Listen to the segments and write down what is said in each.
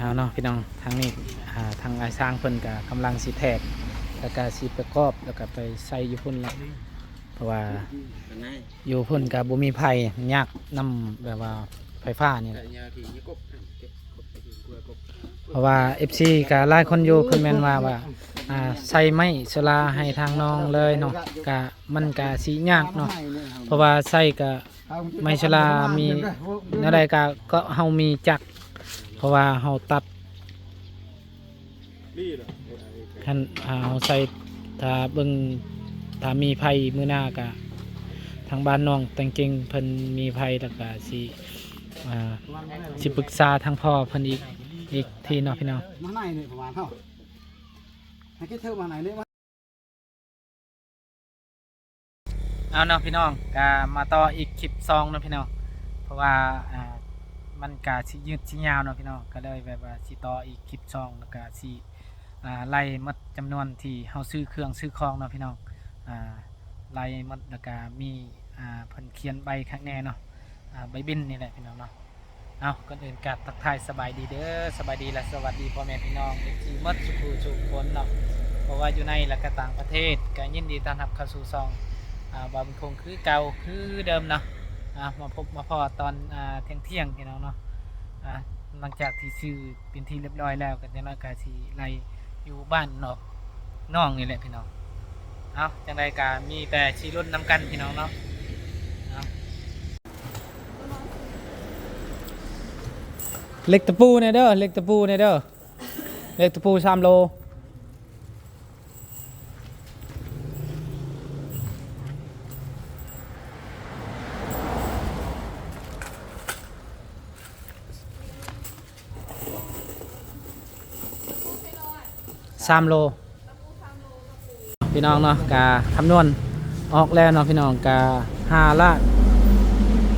ເອົາເນາະພີ່ນ້ອງ ທາງນີ້ ອ່າ ທາງອ້າຍຊ້າງເພິ່ນກະກຳລັງຊິແທກ ແລ້ວກະຊິປະກອບ ແລ້ວກະໄປໃສ່ຢູ່ພຸ້ນແຫຼະ ເພາະວ່າຢູ່ພຸ້ນກະບໍ່ມີໄຟ ມັນຍາກນຳແບບວ່າໄຟຟ້ານີ້ແຫຼະ ເພາະວ່າເອັຟຊີກະຫຼາຍຄົນຢູ່ຄອມເມັນວ່າ ວ່າ ອ່າ ໃສ່ໄມ້ໂຊລາໃຫ້ທາງນ້ອງເລີຍເນາະ ກະມັນກະຊິຍາກເນາະ ເພາະວ່າໃສ່ກະ ໄມ້ຊະລາມີແນວໃດກະ ກໍເຮົາມີຈັກ ເພາະວ່າເຮົາຕັດ ຄັນເຮົາໃສ່ ຖ້າເບິ່ງ ຖ້າມີໄຟມື້ໜ້າກະ ທາງບ້ານນ້ອງແຕ່ງເກັ່ງເພິ່ນມີໄຟ ແລ້ວກະຊິ ອ່າ ຊິປຶກສາທາງພໍ່ເພິ່ນອີກ ອີກທີເນາະພີ່ນ້ອງ. ເອົາເນາະພີ່ນ້ອງ ກະມາຕໍ່ອີກຄລິບສອງເນາະພີ່ນ້ອງ ເພາະວ່າ ອ່າ ມັນກະຊິຍືດຊິຍາວເນາະພີ່ນ້ອງ ກະເລີຍແບບວ່າຊິຕໍ່ອີກຄລິບສອງ ແລ້ວກະຊິ ອ່າ ໄລ່ໝົດຈຳນວນທີ່ເຮົາຊື້ເຄື່ອງຊື້ຂອງເນາະພີ່ນ້ອງ ອ່າ ໄລ່ໝົດ ແລ້ວກະມີ ອ່າ ເພິ່ນຂຽນໃບຄັກແນ່ເນາະ ອ່າ ໃບບິນນີ້ແຫຼະພີ່ນ້ອງເນາະ. ເອົາ ກ່ອນອື່ນກະທັກທາຍສະບາຍດີເດີ ສະບາຍດີ ແລະ ສະຫວັດດີພໍ່ແມ່ພີ່ນ້ອງ ເອັຟຊີ ໝົດສູ່ຜູ້ສູ່ຄົນເນາະ ບໍ່ວ່າຢູ່ໃນ ແລະ ກະຕ່າງປະເທດ ກະຍິນດີຕ້ອນຮັບເຂົ້າສູ່ຊ່ອງ ອ່າ ບ່າວບຸນຄົງຄືເກົ່າຄືເດີມເນາະ ອ່າ ມາພົບມາພໍ້ຕອນ ອ່າ ທ່ຽງໆ ພີ່ນ້ອງເນາະ ອ່າ ຫຼັງຈາກທີ່ຊື້ເປັນທີ່ຮຽບຮ້ອຍແລ້ວ ກະຈັກໜ້ອຍກະຊິໄລ່ຢູ່ບ້ານນອກນ້ອງນີ້ແຫຼະພີ່ນ້ອງ. ເອົາ ຈັ່ງໃດກະມີແຕ່ຊິລຸ້ນນຳກັນພີ່ນ້ອງເນາະ ເອົາ. ເຫຼັກຕະປູແດ່ເດີ ເຫຼັກຕະປູແດ່ເດີ ເຫຼັກຕະປູສາມໂລ ສາມໂລ. ພີ່ນ້ອງເນາະ ກະຄຳນວນອອກແລ້ວເນາະພີ່ນ້ອງ ກະຫ້າລ້ານ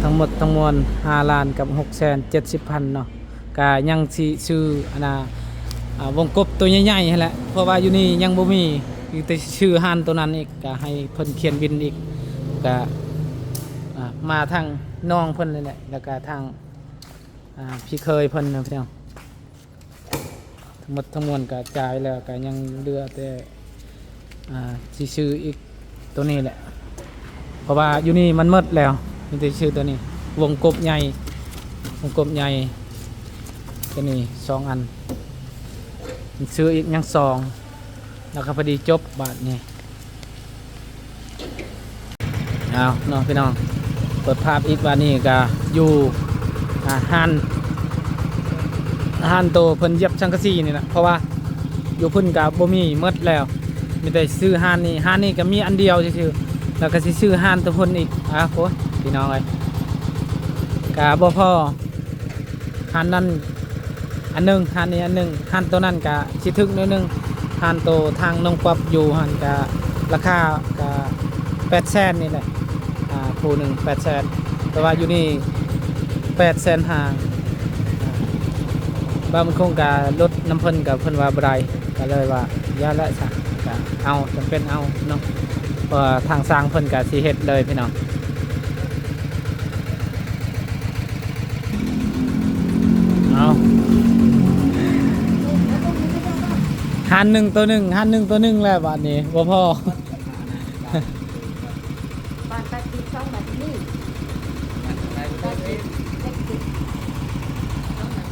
ທັງໝົດທັງມວນຫ້າລ້ານກັບຫົກແສນເຈັດສິບພັນເນາະ ກະຍັງຊິຊື້ອັນນ່າ ອ່າ ວົງກົບໂຕໃຫຍ່ໆຫັ້ນແຫຼະ ເພາະວ່າຢູ່ນີ້ຍັງບໍ່ມີ ມີແຕ່ຊື້ຮ້ານໂຕນັ້ນອີກ ກະໃຫ້ເພິ່ນຂຽນບິນອີກ ກະ ອ່າ ມາທາງນ້ອງເພິ່ນນີ້ແຫຼະ ແລ້ວກະທາງ ອ່າ ພີ່ເຂີຍເພິ່ນເນາະພີ່ນ້ອງ. ທັງໝົດທັງມວນກະຈ່າຍແລ້ວ ກະຍັງເຫຼືອແຕ່ ອ່າ ຊິຊື້ອີກໂຕນີ້ແຫຼະ ເພາະວ່າຢູ່ນີ້ມັນໝົດແລ້ວ ມີແຕ່ຊື້ໂຕນີ້ ວົງກົບໃຫຍ່ ວົງກົບໃຫຍ່ໂຕນີ້ສອງອັນ ຊື້ອີກຍັງສອງ ແລ້ວກະພໍດີຈົບບາດນີ້. ເອົາເນາະພີ່ນ້ອງ ເປີດພາບອີກ ບາດນີ້ກະຢູ່ ອ່າ ຮ້ານ ຮ້ານໂຕເພິ່ນຢຽບສັງກະສີນີ້ແຫຼະ ເພາະວ່າຢູ່ພຸ້ນກະບໍ່ມີ ໝົດແລ້ວ ມີແຕ່ຊື້ຮ້ານນີ້ ຮ້ານນີ້ກະມີອັນດຽວຊື່ໆ ແລ້ວກະຊິຊື້ຮ້ານໂຕພຸ້ນອີກ ອ່າ ໂອ້ຍ ພີ່ນ້ອງເອີຍ ກະບໍ່ພໍ ຮ້ານນັ້ນອັນໜຶ່ງ ຮ້ານນີ້ອັນໜຶ່ງ ຮ້ານໂຕນັ້ນກະຊິຖືກໜ້ອຍໜຶ່ງ ຮ້ານໂຕທາງນ້ອງປັອບຢູ່ຫັ້ນກະລາຄາກະແປດແສນນີ້ແຫຼະ ອ່າ ຄູ່ໜຶ່ງແປດແສນ ແຕ່ວ່າຢູ່ນີ້ແປດແສນຫ້າ ບ່າວບຸນຄົງກະລົດນຳເພິ່ນກະເພິ່ນວ່າບໍ່ໄດ້ ກະເລີຍວ່າຢ່າແຫຼະຊະ ກະເອົາ ຈຳເປັນເອົາເນາະ ເພາະວ່າທາງຊ່າງເພິ່ນກະຊິເຮັດເລີຍພີ່ນ້ອງ. ເອົາ ຮ້ານໜຶ່ງໂຕໜຶ່ງ ຮ້ານໜຶ່ງໂຕໜຶ່ງແຫຼະ ບາດນີ້ບໍ່ພໍ. ບາດແປດສິບ ສອງບາດນີ້ ແປດສິບ ເຈັດສິບ ສອງບາດ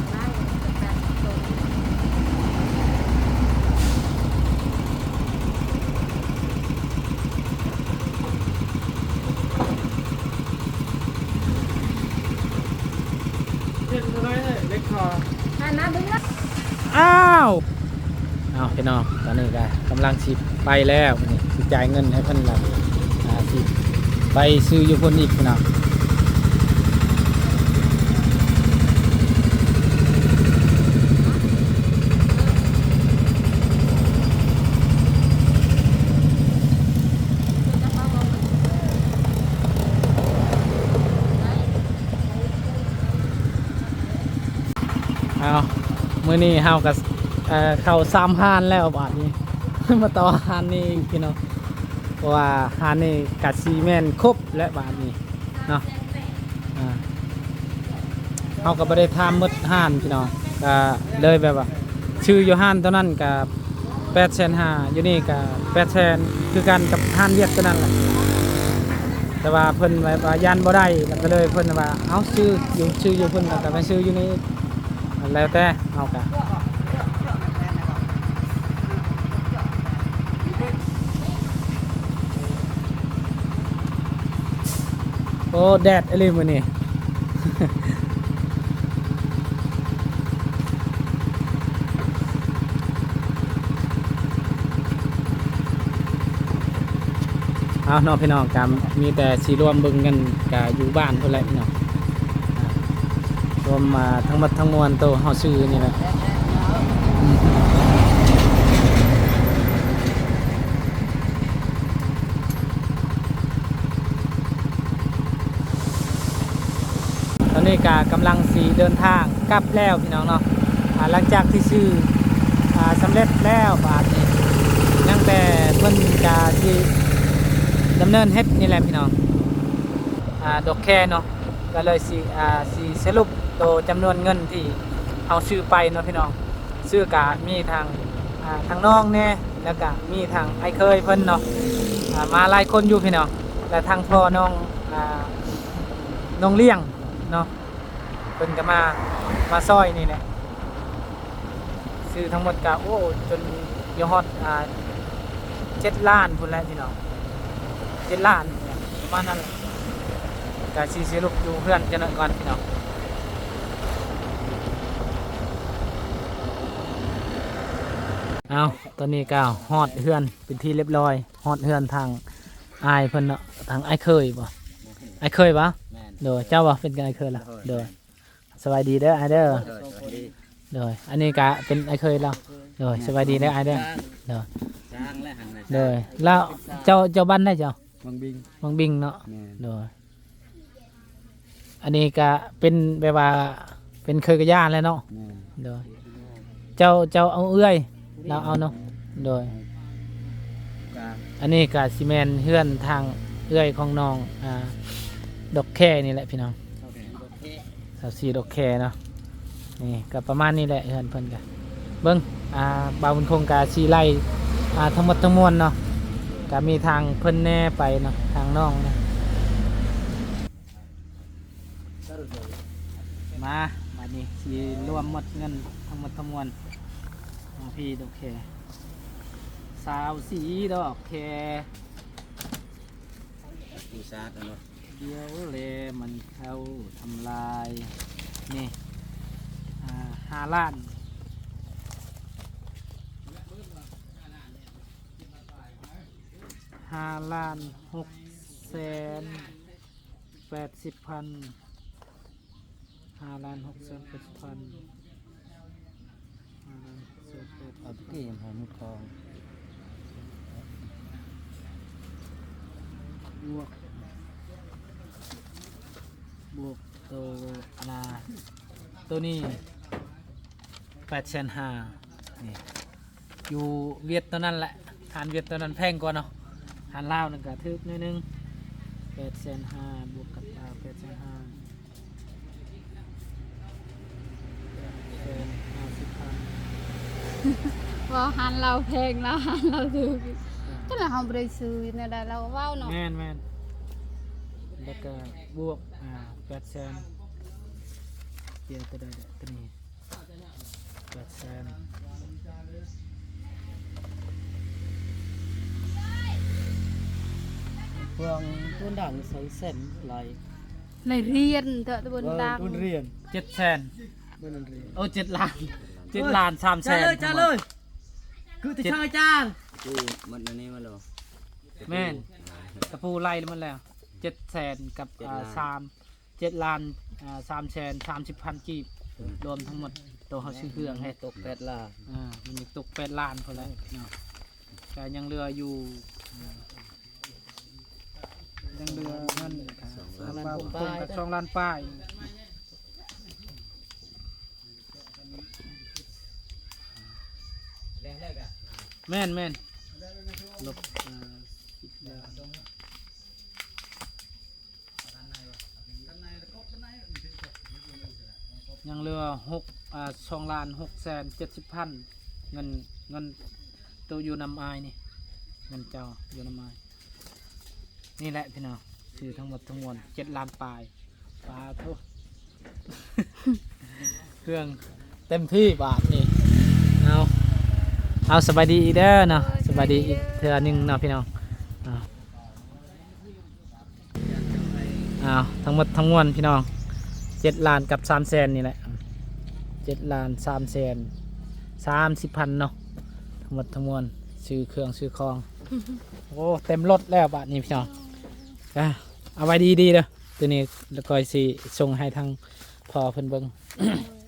ອ້າວ ເອົາ ພີ່ນ້ອງ ຕອນນີ້ກະກຳລັງຊິໄປແລ້ວ ນີ້ຊິຈ່າຍເງິນໃຫ້ເພິ່ນແລ້ວ ອ່າ ຊິໄປຊື້ຢູ່ພຸ້ນອີກ ພີ່ນ້ອງ. ເອົາ ມື້ນີ້ເຮົາກະ ເອີ ເຂົ້າສາມຮ້ານແລ້ວບາດນີ້ ມາຕໍ່ຮ້ານນີ້ອີກພີ່ນ້ອງ ເພາະວ່າຮ້ານນີ້ກະຊິແມ່ນຄົບແລ້ວບາດນີ້ເນາະ ອ່າ ເຮົາກະບໍ່ໄດ້ຖາມໝົດຮ້ານພີ່ນ້ອງ ກ ກໍເລີຍແບບວ່າຊື້ຢູ່ຮ້ານໂຕນັ້ນກໍແປດແສນຫ້າ ຢູ່ນີ້ກໍແປດແສນ ຄືກັນກັບຮ້ານຫວຽດໂຕນັ້ນແຫຼະ. ແຕ່ວ່າເພິ່ນແບບວ່າຢ້ານບໍ່ໄດ້ ແລ້ວກໍເລີຍເພິ່ນວ່າ ເອົາ ຊື້ຢູ່ ຊື້ຢູ່ພຸ້ນ ແລ້ວກໍມາຊື້ຢູ່ນີ້ ແລ້ວແຕ່ເຮົາກໍ ໂອ້ ແດດອີ່ຫຼີມື້ນີ້. ເອົາເນາະພີ່ນ້ອງ ກໍມີແຕ່ຊິລວມເບິ່ງກັນ ກໍຢູ່ບ້ານພຸ້ນແຫຼະພີ່ນ້ອງ. ລວມມາທັງໝົດທັງມວນໂຕເຮົາຊື້ນີ້ແຫຼະ. ຕອນນີ້ກະກຳລັງຊິເດີນທາງກັບແລ້ວພີ່ນ້ອງເນາະ. ອາ ຫຼັງຈາກທີ່ຊື້ ອາ ສຳເລັດແລ້ວ ບາດນີ້ຍັງແຕ່ເພິ່ນກະຊິດຳເນີນເຮັດນີ້ແຫຼະພີ່ນ້ອງ. ອາ ດອກແຄເນາະ ກໍເລີຍຊິ ອາ ຊິສະຫຼຸບໂຕຈຳນວນເງິນທີ່ເຮົາຊື້ໄປເນາະພີ່ນ້ອງ. ຊື້ກະມີທັງ ອາ ທັງນ້ອງແດ່ ແລ້ວກະມີທັງອ້າຍເຂີຍເພິ່ນເນາະ ອາ ມາຫຼາຍຄົນຢູ່ພີ່ນ້ອງ ແລະທັງພໍ່ນ້ອງ ອາ ນ້ອງລ້ຽງເນາະ ເພິ່ນກໍມາ ມາຊ່ອຍນີ້ແຫຼະ. ຊື້ທັງໝົດກໍ ໂອ້ ຈົນຢູ່ຮອດ ອາ ເຈັດລ້ານພຸ້ນແຫຼະພີ່ນ້ອງ ເຈັດລ້ານປະມານນັ້ນແຫຼະ. ກໍຊິ ຊິລຸກຢູ່ເຮືອນຈັກໜ້ອຍກ່ອນພີ່ນ້ອງ. ເອົາ ຕອນນີ້ກໍຮອດເຮືອນເປັນທີ່ລຽບຮ້ອຍ ຮອດເຮືອນທາງອ້າຍເພິ່ນເນາະ ທາງອ້າຍເຂີຍບໍ? ອ້າຍເຂີຍບໍ? ແມ່ນ. ໂດຍ ເຈົ້າບໍ? ເປັນອ້າຍເຂີຍລະ? ໂດຍ ໂດຍ ສະບາຍດີເດີອ້າຍເດີ. ໂດຍ ສະບາຍດີ. ໂດຍ ອັນນີ້ກະເປັນອ້າຍເຂີຍລາວ. ໂດຍ ສະບາຍດີເດີອ້າຍເດີ. ໂດຍ ຊ່າງແລະຫັ້ນນະ. ໂດຍ ແລ້ວເຈົ້າ ເຈົ້າບ້ານໃດເຈົ້າ? ວັງບິງ. ວັງບິງເນາະ. ແມ່ນ. ໂດຍ ອັນນີ້ກະເປັນແບບວ່າເປັນເຂີຍກັບຍ່າແຫຼະເນາະ. ແມ່ນ. ໂດຍ ເຈົ້າ ເຈົ້າເອົາເອື້ອຍ ລາວເອົາເນາະ. ໂດຍ ອັນນີ້ກະຊິແມ່ນເຮືອນທາງເອື້ອຍຂອງນ້ອງ ອາ ດອກແຄນີ້ແຫຼະພີ່ນ້ອງ. ຊາວສີ່ດອກແຄເນາະ. ນີ້ກໍປະມານນີ້ແຫຼະເຮືອນເພິ່ນກະ ເບິ່ງ ອ່າ ບ່າວບຸນຄົງກະຊິໄລ່ ອ່າ ທັງໝົດທັງມວນເນາະ ກະມີທາງເພິ່ນແດ່ໄປເນາະ ທາງນ້ອງນະ. ມາ ບາດນີ້ຊິລວມໝົດເງິນທັງໝົດທັງມວນ ມາພີ້ດອກແຄ ຊາວສີ່ດອກແຄ ປູຊາດເນາະ. ດຽວແລມັນເຂົ້າທຳລາຍ ນີ້ ອ່າ ຫ້າລ້ານ ຫ້າລ້ານຫົກແສນແປດສິບພັນ ຫ້າລ້ານຫົກແສນແປດສິບພັນ ຫ້າລ້ານຫົກແສນແປດສິບພັນ ເອົາຕະກີ້ຫອມຂອງ ບວກ ບວກໂຕ ອັນນ່າ ໂຕນີ້ແປດແສນຫ້າ ນີ້ ຢູ່ຫວຽດໂຕນັ້ນແຫຼະ ຮ້ານຫວຽດໂຕນັ້ນແພງກວ່າເນາະ ຮ້ານລາວນັ້ນກະຖືກໜ້ອຍໜຶ່ງ ແປດແສນຫ້າ ບວກກັບ ອ່າ ແປດແສນຫ້າ ແປດແສນຫ້າສິບພັນ ເວົ້າຮ້ານລາວແພງ ລາວ ຮ້ານລາວຖືກ ອ່າ ກໍລະເຮົາບໍ່ໄດ້ຊື້ແນວໃດລາວເວົ້າເນາະ. ແມ່ນໆ ແລ້ວກະບວກ ອ່າ ແປດແສນ ດຽວໂຕໃດເດ ໂຕນີ້ ແປດແສນ ເຄື່ອງໂຕດັງໃສ່ແສນໄລ່ ໄລ່ຮຽນເຖາະຕະບົນດັງ ເອີ ໂຕຮຽນ ເຈັດແສນ ໂອ້ ເຈັດລ້ານ ເຈັດລ້ານສາມແສນ ຈັດເລີຍ ຈັດເລີຍ ຄືແຕ່ຊ່າງອາຈານ ຄືມັນອັນນີ້ມາແລ້ວ ແມ່ນ ຕະປູໄລ່ໝົດແລ້ວ ເຈັດແສນກັບ ເຈັດລ້ານ ອ່າ ສາມ ເຈັດລ້ານ ອ່າ ສາມແສນສາມສິບພັນກີບ ອືມ ລວມທັງໝົດໂຕເຮົາຊື້ເຄື່ອງໃຫ້ ຕົກແປດລ້ານ ອ່າ ມັນຕົກແປດລ້ານພຸ້ນແຫຼະເນາະ ກໍຍັງເຫຼືອຢູ່ ຍັງເຫຼືອເງິນ ສອງລ້ານ ສອງລ້ານປາຍ ແມ່ນໆ ລົບ ອ່າ ສິບລ້ານ ຍັງເຫຼືອຫົກ ອ່າ ສອງລ້ານຫົກແສນເຈັດສິບພັນ ເງິນ ເງິນໂຕຢູ່ນຳອ້າຍນີ້ ເງິນເຈົ້າຢູ່ນຳອ້າຍ. ນີ້ແຫຼະພີ່ນ້ອງ ຊື້ທັງໝົດທັງມວນເຈັດລ້ານປາຍ. ປາໂທ ເຄື່ອງເຕັມທີ່ບາດນີ້. ເອົາ ເອົາ ສະບາຍດີອີກເດີເນາະ ສະບາຍດີອີກເທື່ອໜຶ່ງເນາະພີ່ນ້ອງ. ເອົາ ເອົາ ທັງໝົດທັງມວນພີ່ນ້ອງ ເຈັດລ້ານກັບສາມແສນນີ້ແຫຼະ ເຈັດລ້ານສາມແສນສາມສິບພັນເນາະ ທັງໝົດທັງມວນ ຊື້ເຄື່ອງຊື້ຂອງ. ໂອ້ ເຕັມລົດແລ້ວບາດນີ້ພີ່ນ້ອງ. ກະເອົາໄວ້ດີໆເດີ ໂຕນີ້ ແລ້ວຂ້ອຍຊິສົ່ງໃຫ້ທາງພໍ່ເພິ່ນເບິ່ງ.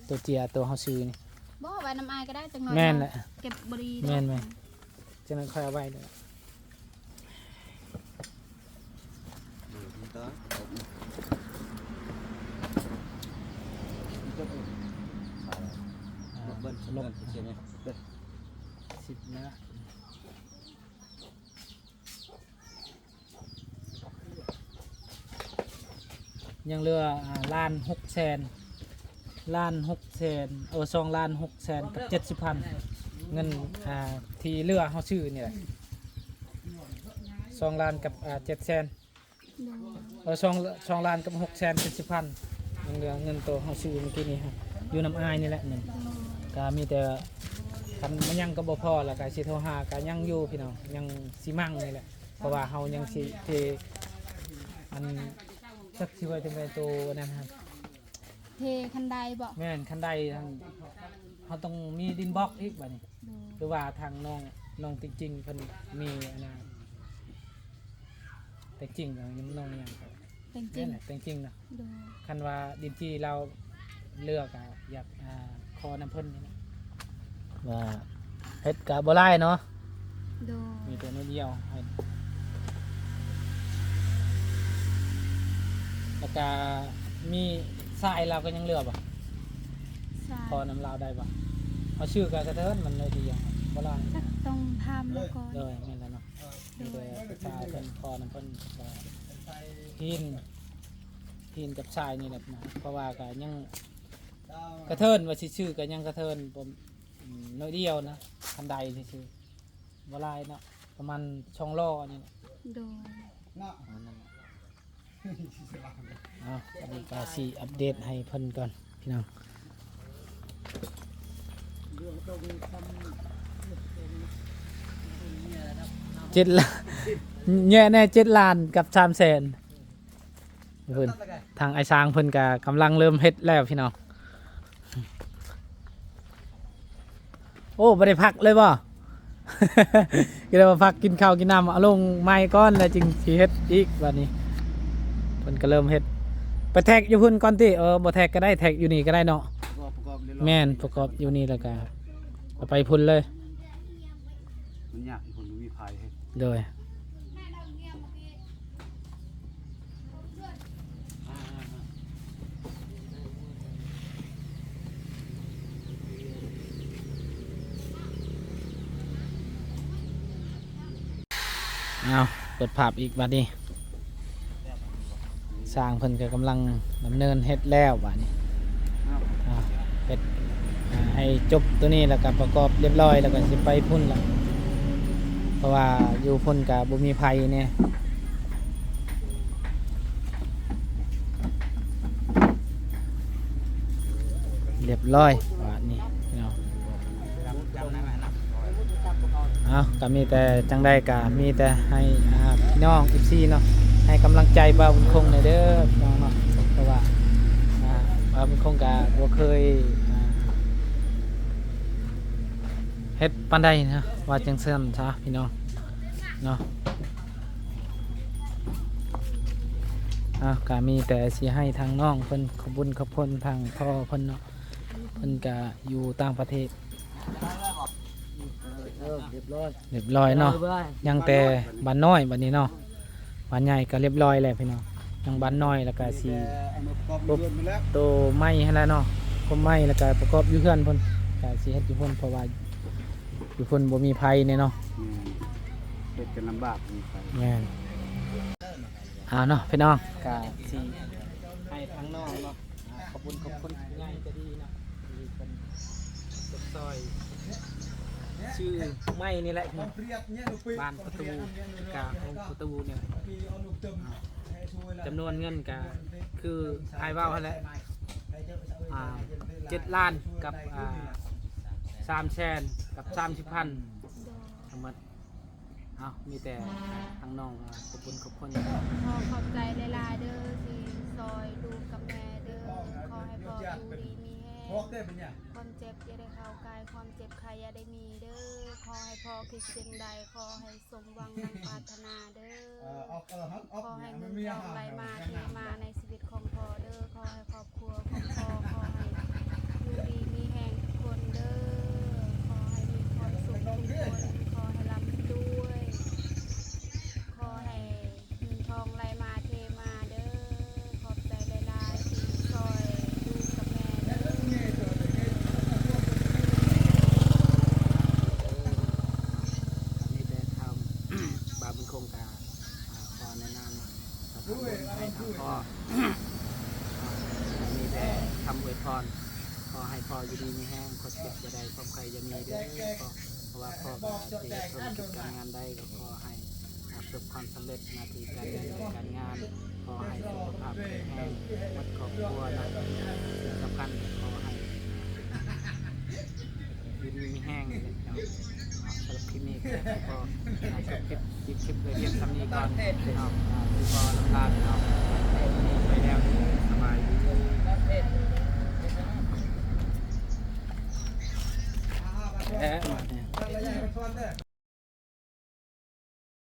ໂຕເຈ້ຍ ໂຕເຮົາຊື້ນີ້ ບໍ່ ໄວ້ນຳອ້າຍກໍໄດ້ ຈັກໜ້ອຍ ແມ່ນແຫຼະ ເກັບບໍ່ດີ. ແມ່ນໆ ຈັ່ງນັ້ນຂ້ອຍເອົາໄວ້ເດີ. ຍັງເຫຼືອ ອ່າ ລ້ານຫົກແສນ ລ້ານຫົກແສນ ເອີ ສອງລ້ານຫົກແສນກັບເຈັດສິບພັນ ເງິນ ອ່າ ທີ່ເຫຼືອເຮົາຊື້ນີ້ແຫຼະ ສອງລ້ານກັບ ອ່າ ເຈັດແສນ ໂດຍ ເອີ ສອງ ສອງລ້ານກັບຫົກແສນເຈັດສິບພັນ ຍັງເຫຼືອເງິນໂຕເຮົາຊື້ມື້ກີ້ນີ້ ຢູ່ນຳອ້າຍນີ້ແຫຼະເງິນ. ໂດຍ ກະມີແຕ່ ຄັນມັນຍັງກໍບໍ່ພໍ ແລ້ວກະຊິໂທຫາ ກະຍັງຢູ່ພີ່ນ້ອງ ຍັງຊິໝັ່ງນີ້ແຫຼະ ເພາະວ່າເຮົາຍັງຊິເທ ອັນ ຈັກຊິວ່າຈັ່ງໃດ ໂຕອັນນັ້ນຫັ້ນ ເທຄັນໄດບໍ? ແມ່ນ ຄັນໄດຫັ້ນ ເຮົາຕ້ອງມີດິນບລັອກອີກບາດນີ້. ໂດຍ ຄືວ່າທາງນ້ອງ ນ້ອງຕິງຈິງເພິ່ນມີອັນນ່າ ແຕ່ງຈິງ ນ້ອງຫຍັງກໍ ແຕ່ງຈິງ ແມ່ນແຫຼະ ແຕ່ງຈິງເນາະ. ໂດຍ ຄັນວ່າດິນຈີ່ລາວເລືອກ ກໍຢາກ ອ່າ ຂໍນຳເພິ່ນນີ້ແຫຼະ ວ່າເຮັດກໍບໍ່ຫຼາຍເນາະ. ໂດຍ ມີແຕ່ໜ້ອຍດຽວໃຫ້ ແລ້ວກໍມີຊາຍລາວກໍຍັງເຫຼືອບໍ່? ຊາຍ ຂໍນຳລາວໄດ້ບໍ່? ເຮົາຊື້ກໍກະເທີນ ມັນໜ້ອຍດຽວ ບໍ່ຫຼາຍ ຈັກຕ້ອງຖາມລາວກ່ອນ. ໂດຍ ແມ່ນແລ້ວເນາະ. ໂດຍ ມີແຕ່ປຶກສາເພິ່ນ ຂໍນຳເພິ່ນ ກໍຫີນ ຫີນກັບຊາຍນີ້ແຫຼະນະ ເພາະວ່າກໍຍັງ ກະເທີນວ່າຊິຊື້ກໍຍັງກະເທີນ ບໍ່ ໜ້ອຍດຽວນະ ຄັນໄດຊື່ໆ ບໍ່ຫຼາຍເນາະ ປະມານສອງລໍ້ນີ້ແຫຼະ. ໂດຍ ເນາະ ເອົາ ອັນນີ້ກໍຊິອັບເດດໃຫ້ເພິ່ນກ່ອນພີ່ນ້ອງ. ເຈັດລ້ານ ແຍະແນ່ ເຈັດລ້ານກັບສາມແສນ. ເພິ່ນ ທາງອ້າຍຊ້າງເພິ່ນກະກຳລັງເລີ່ມເຮັດແລ້ວພີ່ນ້ອງ. ໂອ້ ບໍ່ໄດ້ພັກເລີຍບໍ່? ກໍເລີຍວ່າພັກກິນເຂົ້າກິນນ້ຳ ເອົາລົງໃໝ່ກ່ອນ ແລ້ວຈຶ່ງຊິເຮັດອີກບາດນີ້. ເພິ່ນກໍເລີ່ມເຮັດ ໄປແທັກຢູ່ພຸ້ນກ່ອນຕິ? ເອີ ບໍ່ແທັກກໍໄດ້ ແທັກຢູ່ນີ້ກໍໄດ້ເນາະ. ປະກອບ ປະກອບ ແມ່ນ ປະກອບຢູ່ນີ້ ແລ້ວກໍເອົາໄປພຸ້ນເລີຍ. ມັນຍາກ ຄົນບໍ່ມີໃຜ. ໂດຍ ອ້າວ ເປີດພາບອີກບາດນີ້. ຊ່າງເພິ່ນກໍກຳລັງດຳເນີນເຮັດແລ້ວບາດນີ້. ເອົາ ເຮັດ ອ່າ ໃຫ້ຈົບໂຕນີ້ ແລ້ວກໍປະກອບລຽບຮ້ອຍ ແລ້ວກໍຊິໄປພຸ້ນລະ ເພາະວ່າຢູ່ພຸ້ນກໍບໍ່ມີໃຜແນ່. ລຽບຮ້ອຍບາດນີ້ເນາະ. ເອົາ ກໍມີແຕ່ ຈັ່ງໃດກໍມີແຕ່ໃຫ້ ອ່າ ພີ່ນ້ອງ ເອັຟຊີ ເນາະ ໃຫ້ກຳລັງໃຈບ່າວບຸນຄົງແດ່ເດີພີ່ນ້ອງເນາະ. ເພາະວ່າ ອ່າ ບ່າວບຸນຄົງກໍບໍ່ເຄີຍ ອ່າ ເຮັດປານໃດນະ ວ່າຈັ່ງຊັ້ນຊະພີ່ນ້ອງເນາະ. ເອົາ ກໍມີແຕ່ຊິໃຫ້ທາງນ້ອງເພິ່ນຂອບບຸນຂອບຄຸນທາງພໍ່ເພິ່ນເນາະ. ເພິ່ນກະຢູ່ຕ່າງປະເທດ. ເອີ ລຽບຮ້ອຍ ລຽບຮ້ອຍເນາະ. ຍັງແຕ່ບ້ານນ້ອຍບາດນີ້ເນາະ. ບ້ານໃຫຍ່ກໍລຽບຮ້ອຍແລ້ວພີ່ນ້ອງ. ຍັງບ້ານນ້ອຍ ແລ້ວກະຊິ ແຕ່ເອົາມາປະກອບຢູ່ເຮືອນພຸ້ນແຫຼະ. ໂຕໄມ້ຫັ້ນແຫຼະເນາະ. ຄົມໄມ້ ແລ້ວກະປະກອບຢູ່ເຮືອນພຸ້ນ. ກະຊິເຮັດຢູ່ພຸ້ນ ເພາະວ່າຢູ່ພຸ້ນບໍ່ມີໃຜແນ່ເນາະ. ແມ່ນ ເຮັດກັນລຳບາກ ບໍ່ມີໃຜ. ແມ່ນ. ເອົາເນາະພີ່ນ້ອງ ກະຊິໃຫ້ທາງນ້ອງເນາະ ອ່າ ຂອບຄຸນ ຂອບຄຸນຜູ້ໃຫຍ່ໃຈດີເນາະ ທີ່ເພິ່ນ ຊອຍ ຊື່ໄມ້ນີ້ແຫຼະ ບ້ານປະຕູ ກາຂອງປະຕູນີ້ແຫຼະ. ຈຳນວນເງິນກະຄືອ້າຍເວົ້າຫັ້ນແຫຼະ ອ່າ ເຈັດລ້ານກັບ ອ່າ ສາມແສນກັບສາມສິບພັນ ໂດຍ ທັງໝົດ. ເອົ້າ ມີແຕ່ທາງນ້ອງ ອ່າ ຂອບຄຸນຂອບຄຸນ. ຂໍຂອບໃຈຫຼາຍໆເດີ ທີ່ຊ່ອຍລູກກັບແມ່ເດີ. ຂໍໃຫ້ພໍ່ຢູ່ດີມີແຮງ ຄວາມເຈັບຢ່າໄດ້ເຂົ້າໃກ້ ຄວາມເຈັບໄຂ້ຢ່າໄດ້ມີເດີ. ຂໍໃຫ້ພໍ່ຄິດສິ່ງໃດ ຂໍໃຫ້ສົມຫວັງດັ່ງປາດຖະໜາເດີ. ຂໍໃຫ້ເງິນທອງໄຫຼມາເທມາໃນຊີວິດຂອງພໍ່ເດີ. ຂໍໃຫ້ຄອບຄົວຂອງພໍ່ ຂໍໃຫ້ຢູ່ດີມີແຮງທຸກຄົນເດີ. ຂໍໃຫ້ມີຄວາມສຸກທຸກຄົນ ຂໍໃຫ້ລ່ຳລວຍ ຂໍໃຫ້ເງິນທອງໄຫຼມາເທມາເດີ. ຂອບໃຈຫຼາຍໆທີ່ຊ່ອຍລູກກັບແມ່ເດີ. ມີແຕ່ທາງບ່າວບຸນຄົງກະ ອ່າ ຂໍໃນນາມ ສະພາບຸນໃຫ້ທາງພໍ່ ອ່າ ມີແຕ່ຄຳອວຍພອນ ຂໍໃຫ້ພໍ່ຢູ່ດີມີແຮງ ຄວາມເຈັບຢ່າໄດ້ ຄວາມໄຂ້ຢ່າມີເດີພໍ່. ເພາະວ່າພໍ່ກະຊິເຮັດທຸລະກິດການງານໃດ ກໍຂໍໃຫ້ປະສົບຄວາມສຳເລັດ ໜ້າທີ່ການເງິນການງານ ຂໍໃຫ້ສຸຂະພາບແຂງແຮງໝົດຄອບຄົວເນາະ. ສິ່ງສຳຄັນກໍຂໍໃຫ້ ຢູ່ດີມີແຮງນີ້ແຫຼະເນາະ. ສຳລັບຄລິບນີ້ກໍຂໍຈົບຄລິບ ຄລິບໄວ້ພຽງສ່ຳນີ້ກ່ອນເນາະ. ຄືພໍ່